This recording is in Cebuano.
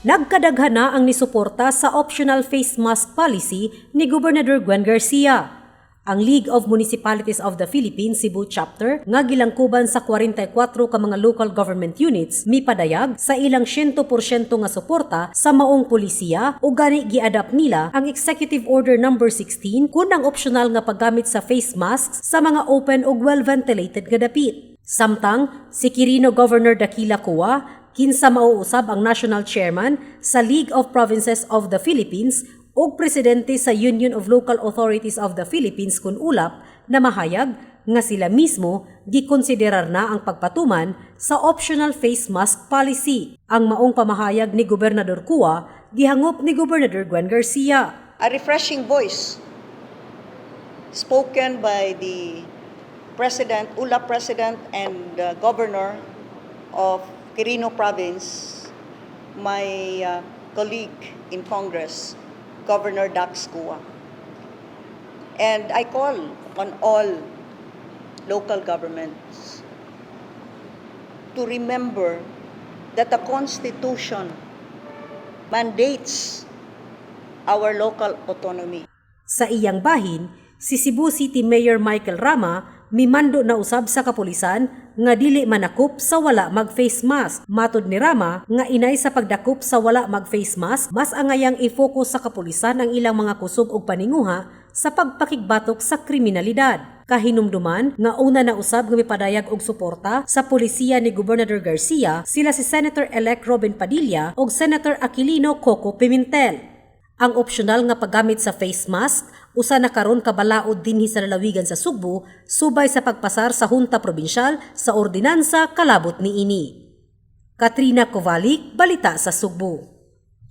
Nagkadaghan na ang nisuporta sa optional face mask policy ni Gobernador Gwen Garcia. Ang League of Municipalities of the Philippines Cebu Chapter nga gilangkuban sa 44 ka mga local government units mipadayag sa ilang 100% nga suporta sa maong polisiya ug gani gi-adapt nila ang Executive Order number 16 kun ang optional nga paggamit sa face masks sa mga open ug well-ventilated nga dapit. Samtang si Quirino Governor Dakila Cua, kinsa mao usab ang national chairman sa League of Provinces of the Philippines ug presidente sa Union of Local Authorities of the Philippines kun ULAP, na mahayag nga sila mismo gikonsiderar na ang pagpatuman sa optional face mask policy. Ang maong pamahayag ni Gobernador Cua gihangop ni Gobernador Gwen Garcia. A refreshing voice spoken by the President, ULAP President and Governor of Quirino Province, my colleague in Congress, Governor Dax Cua. And I call on all local governments to remember that the Constitution mandates our local autonomy. Sa iyang bahin, si Cebu City Mayor Michael Rama mimando na usab sa kapulisan nga dili manakop sa wala mag-face mask. Matod ni Rama nga inay sa pagdakop sa wala mag-face mask, mas angayang i-focus sa kapulisan ang ilang mga kusog og paninguha sa pagpakigbatok sa kriminalidad. Kahinumduman nga una na usab nga mipadayag og suporta sa polisiya ni Gobernador Garcia sila si Senator-elect Robin Padilla ug Senator Aquilino Koko Pimentel. Ang opsyonal nga paggamit sa face mask usa na karon ka balaod dinhi sa lalawigan sa Sugbo subay sa pagpasar sa Junta Probinsyal sa ordinansa kalabot niini. Katrina Kovalik, Balita sa Sugbo.